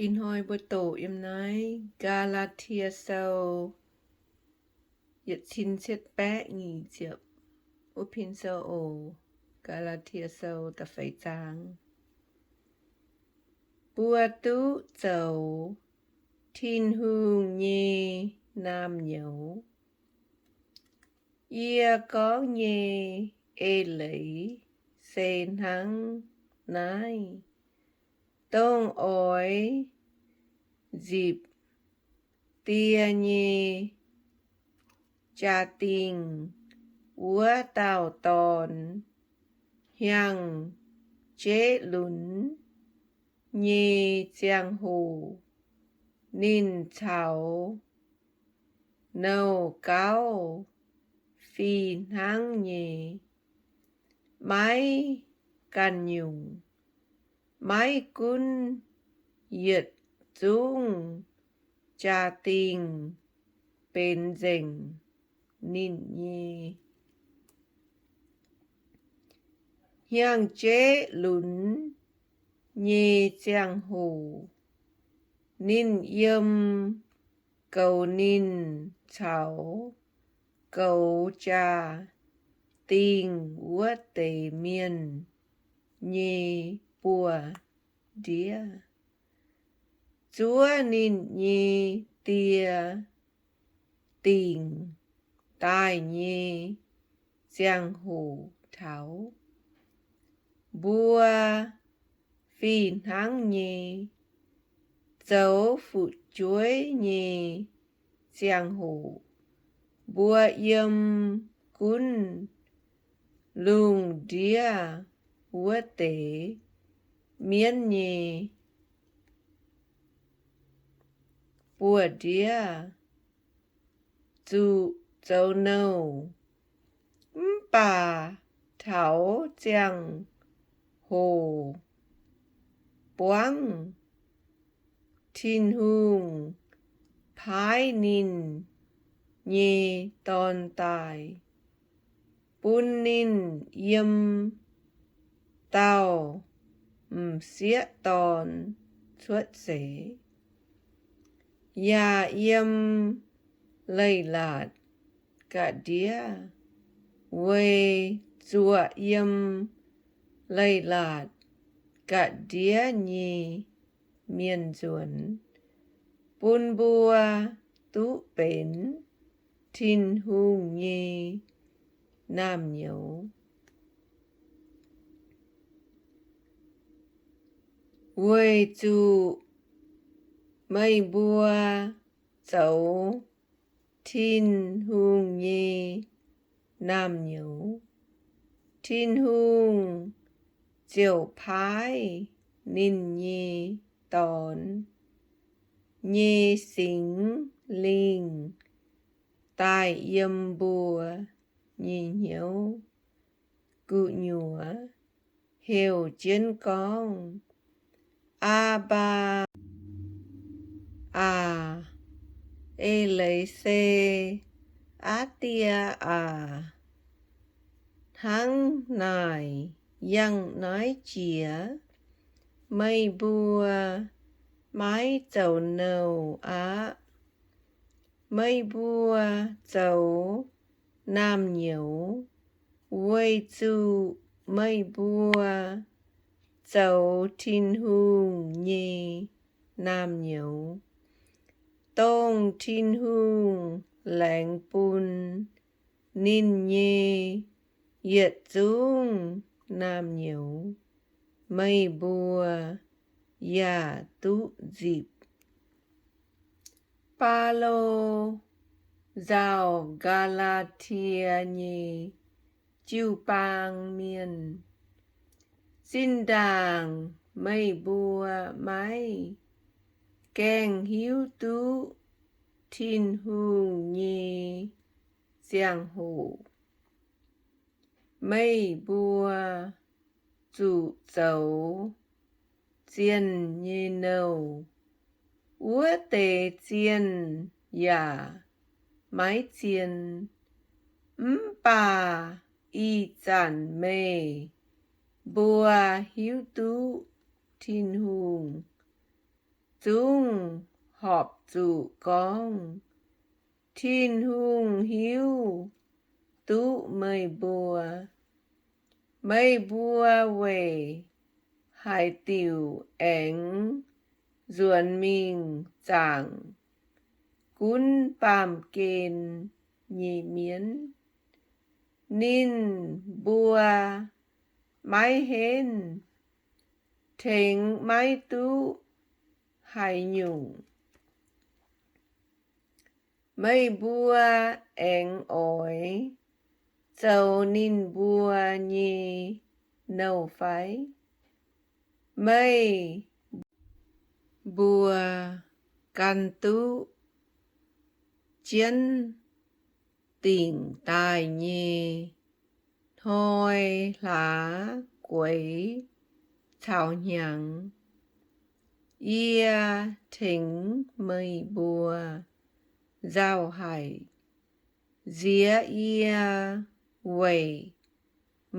Ih hnoi mbuo doqc yiem naaiv Gaa^laa^tie Sou yietc cin cietv baeqv nyic ziepc wuov pin sou oc. Gaa^laa^tie Sou da'feix zaang. Mbuo duqv zoux Tin-Hungh nyei naamh nyouz. Yie gorngv nyei eix leiz se hnangv naaiv, dongh oix nzipc die nyei jaa-dingh wuov dauh dorn hiaangx jeiv lunx nyei ziangh hoc, ninh caux nouh gauv fih hnangv nyei, maiv ganh nyungc. Maiv gunv yietc zungv jaa-dingh benx nzengc ninh nyei. Hiaangx jeiv lunx nyei ziangh hoc, ninh yiem goux ninh caux goux jaa-dingh wuov deix mienh nyei buoz-ndiev, zuov ninh nyei die dingc daaih nyei ziangh hoc taux. Mbuo fih hnangv nyei zoux fu'jueiv nyei ziangh hoc, mbuo yiem gunv lungh ndiev wuov deix mienv nyei buoz-ndiev zuqc zoux nouh. Mv baac taux ziangh hoc buangv, Tin-Hungh paaiv ninh nyei Dorn daaih, bun ninh yiem dauh m'sieqv dorn cuotv seix, yaac yiem leiz-latc ga'ndiev weic zuoqc yiem leiz-latc ga'ndiev nyei mienh nzuonx, bun mbuo duqv benx Tin-Hungh nyei naamh nyouz. Weic zuqc meih mbuo zoux Tin-Hungh nyei naamh nyouz, Tin-Hungh ziouc paaiv ninh nyei Dorn nyei Singx Lingh daaih yiem mbuo nyei hnyouv. Gu'nyuoz heuc jienv gorngv, Aa^mbaa Aac, eix leiz se Aa Die aac. Hnangv naaic yangh naaiv jiex, meih mbuo maiv zoux nouh aqv. Meih mbuo zoux naamh nyouz weic zuqc meih mbuo zoux Tin-Hungh nyei naamh nyouz, dongh Tin-Hungh laengz bun ninh nyei yietc zungv naamh nyouz. Meih mbuo yaac duqv nzipc. Baulo nzauh Gaa^laa^tie nyei jiu-baang mienh. Zinh ndaangc meih mbuo maiv gaengh hiuv duqv Tin-Hungh nyei ziangh hoc, meih mbuo zuqc zoux zienh nyei nouh. Wuov deix zienh yaac maiv zien. Mv baac ih zanc meih mbuo hiuv duqv Tin-Hungh zungv horpc zuqc gorngv, Tin-Hungh hiuv duqv meih mbuo. Meih mbuo weic haaix diuc aengx nzuonx mingh zaangc gunv baamh gen nyei mienv? Ninh mbuo maiv henv, tengx maiv duqv haaix nyungc. Meih mbuo aengx oix zoux ninh mbuo nyei nouh fai? Meih mbuo ganh duqv jienv dingc daaih nyei hnoi hlaax gueix caux hnyangx, yie tengx meih mbuo nzauh haic, nziex yie weic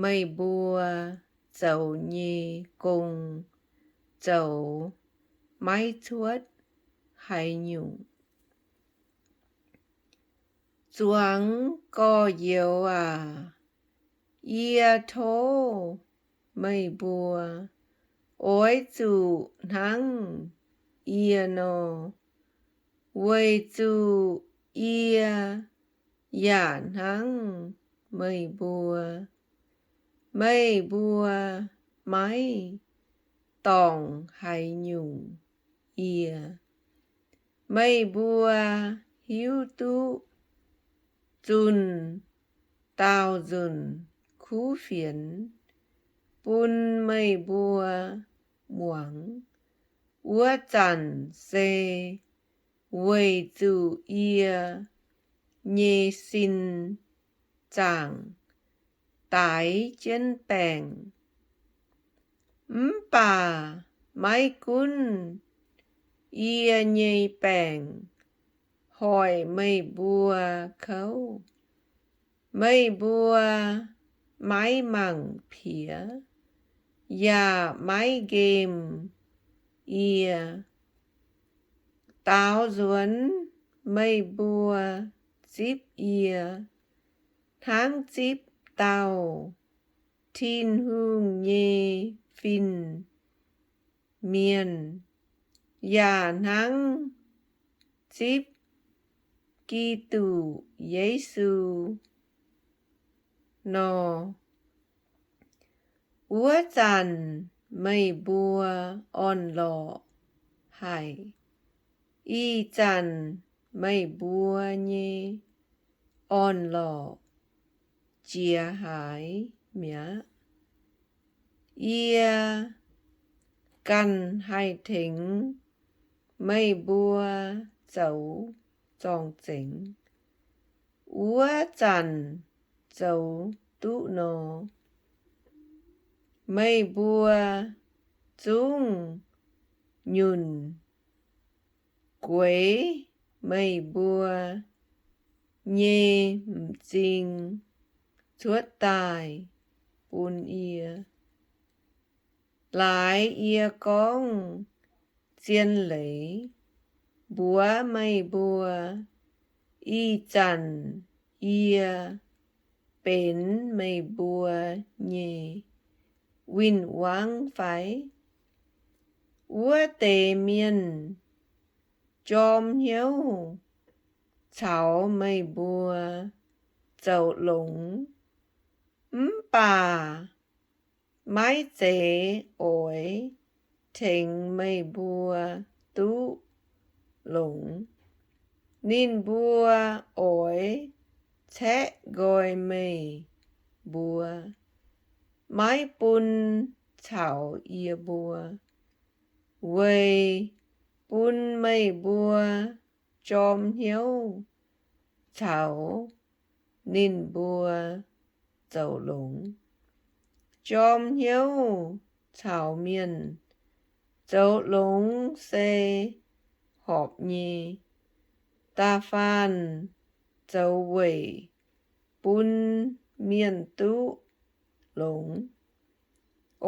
meih mbuo zoux nyei gong zoux maiv cuotv haaix nyungc. Zuangx gorx-youz aac, yie tov meih mbuo oix zuqc hnangv yie nor, weic zuqc yie yaac hnangv meih mbuo. Meih mbuo maiv dorngc haaix nyungc yie. Meih mbuo hiuv duqv zunh daauh nzunc kuv fienx bun meih mbuo muangx. Wuov zanc se weic zuqc yie nyei sin zaangc daix jienv baengc. Mv baac maiv gunv yie nyei baengc hoic meih mbuo kouv, meih mbuo maiv mangc piex yaac maiv nqemh yie. Daaux nzuonx meih mbuo zipv yie hnangv zipv dauh Tin-Hungh nyei fin-mienh, yaac hnangv zipv Giduc Yesu nor. Wuov zanc meih mbuo orn-lorqc haic. Ih zanc meih mbuo nyei orn-lorqc jiex haaix mi'aqv. Yie ganh haih tengx meih mbuo zoux zorng-zengx. Wuov zanc zoux duqv nor, meih mbuo zungv nyunc gueix meih mbuo nyei m'zing cuotv daaih bun yie. Laaix yie gorngv zien leiz mbuox meih mbuo, ih zanc yie benx meih mbuo nyei win-wangv fai? Wuov deix mienh jorm hnyouv caux meih mbuo zoux longx, mv baac maiv zeiz oix tengx meih mbuo duqv longx. Ninh mbuo oix caeqv nqoi meih mbuo, maiv bun caux yie mbuo, weic bun meih mbuo jorm hnyouv caux ninh mbuo zoux longx. Jorm hnyouv caux mienh zoux longx se horpc nyei. Da'faanh zoux weic bun mienh duqv longx,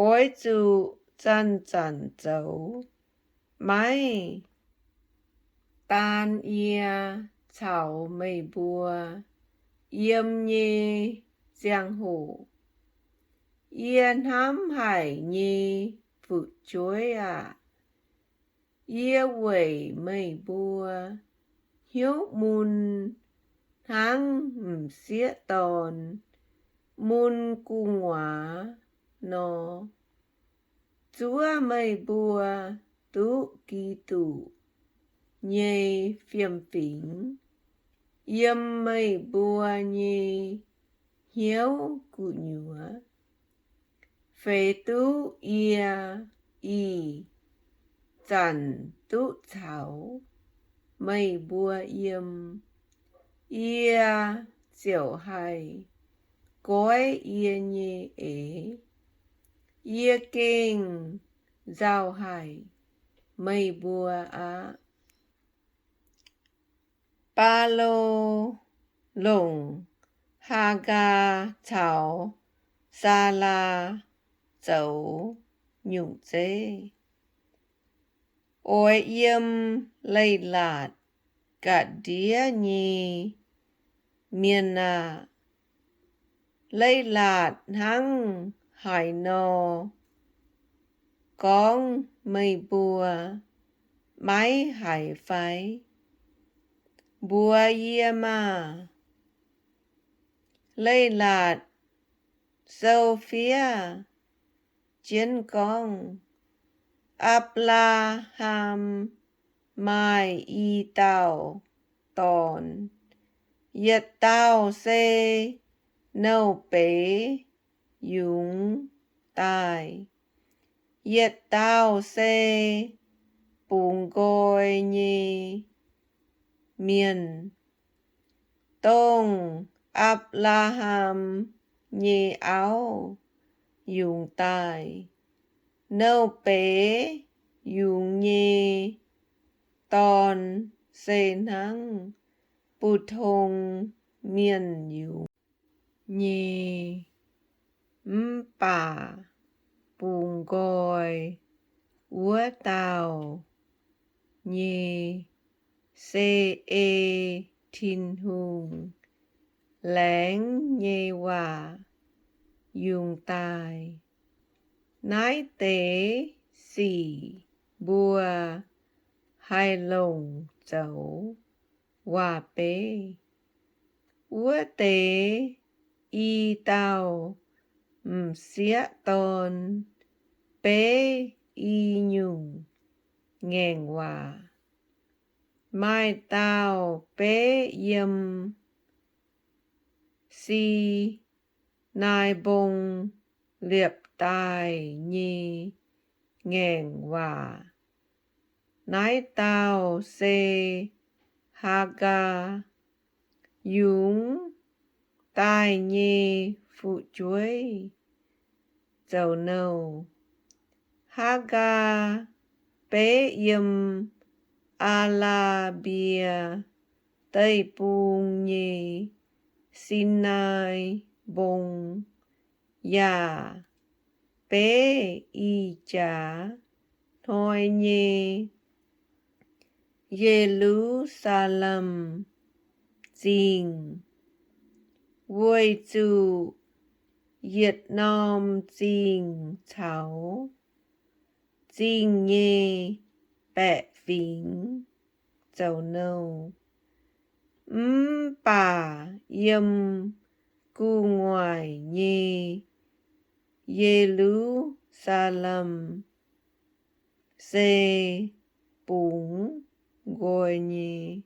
oix zuqc zanc-zanc zoux, maiv daan yie caux meih mbuo yiem nyei ziangh hoc, yie hnamv haic nyei fu'jueiv aah! Yie weic meih mbuo hnyouv mun hnangv m'sieqv dorn mun gu'nguaaz nor, zuov meih mbuo duqv Giduc nyei fiem-fingx yiem meih mbuo nyei hnyouv gu'nyuoz. Feix duqv yie ih zanc duqv caux meih mbuo yiem, yie ziouc haih goiv yie nyei eix. Yie gengh nzauh haic meih mbuo aqv. Baulo longc Haagaa caux Saalaa zoux nyungc zeiv. Oix yiem leiz-latc ga'ndiev nyei mienh aah! Leiz-latc hnangv haaix nor gorngv meih mbuo maiv haiz fai? Mbuox yie maah! Leiz-latc sou fiev jienv gorngv, Apc^laa^ham maaih i dauh dorn. Yietc dauh se nouh beiz yungz daaih. Yietc dauh se bungx nqoi nyei mienh, dongh Apc^laa^ham nyei auv yungz daaih. Nouh beiz yungz nyei dorn se hnangv bu^tong mienh yungz nyei, mv baac bungx nqoi wuov dauh nyei se ei Tin-Hungh laengz nyei waac yungz daaih. Naaiv deix sic mbuo haih longc zoux waac-beiv. Wuov deix i dauh m'sieqv dorn beiv i nyungc ngaengc waac. Maaih dauh beiv yiem Si^naa^i Mbong liepc daaih nyei ngaengc waac. Naaiv dauh se Haagaa, yungz daaih nyei fu'jueiv zoux nouh. Haagaa beiv yiem Aa^laa^mbie Deic-Bung nyei Si^naa^i Mbong, yaac beiv ih jaax hnoi nyei Ye^lu^saa^lem Zingh, weic zuqc yietc norm zingh caux zingh nyei baeqc fingx zoux nouh. Mv baac yiem gu'nguaaic nyei Ye^lu^saa^lem se bungx nqoi nyei,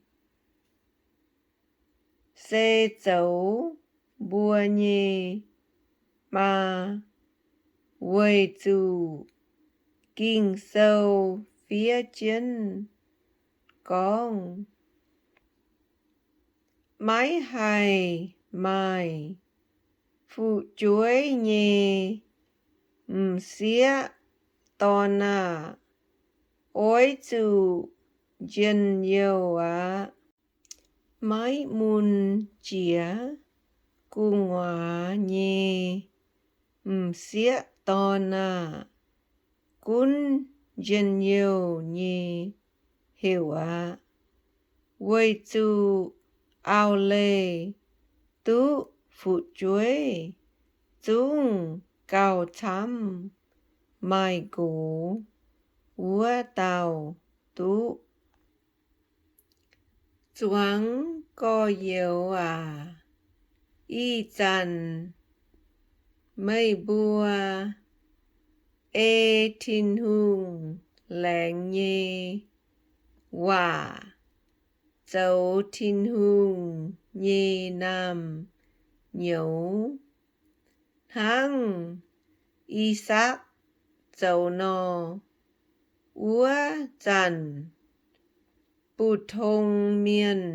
se zoux mbuo nyei maa, weic zuqc Ging-Sou fiev jienv gorngv, Maiv haih maaih fu'jueiv nyei m'sieqv dorn aah! Oix zuqc njien-youh aqv. Maiv mun jiex gu'nguaaz nyei m'sieqv dorn aah! Gunv njien-youh nyei heuc aqv. Weic zuqc auv-leih duqv fu'jueiv zungv gauh camv, maaih nqox wuov dauh duqv. Zuangx gorx-youz aac, ih zanc meih mbuo ei Tin-Hungh laengz nyei waac zoux Tin-Hungh nyei naamh nyouz, hnangv I^sakc zoux nor. Wuov zanc, bu tong mienh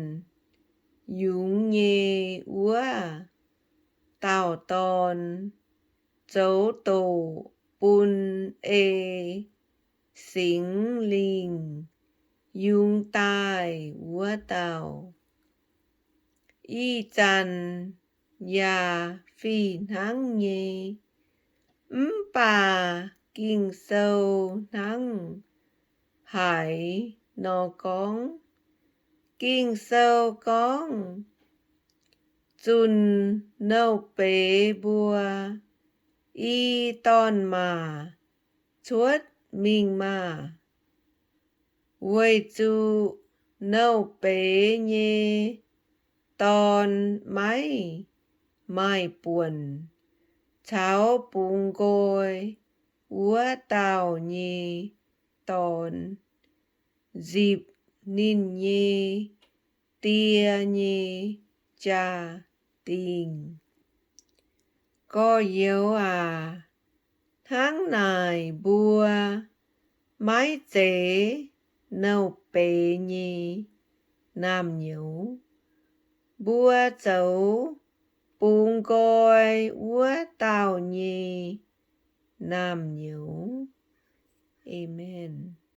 yungz nyei wuov dauh dorn zoux doqc bun ei Singx Lingh yungz daaih wuov dauh. Ih zanc yaac fih hnangv nyei. Mv baac Ging-Sou hnangv haaix nor gorngv? Ging-Sou gorngv, zunc nouh beiz mbuo i dorn-maac cuotv mingh maah! Weic zuqc nouh beiz nyei dorn maiv maaih buonc caux bungx nqoi wuov dauh nyei dorn nzipc ninh nyei die nyei jaa-dingh. Gorx-youz aac, hnangv naaic mbuo maiv zeiz nouh beiz nyei naamh nyouz. Mbuo zoux bungx nqoi wuov dauh nyei naamh nyouz. Aamen.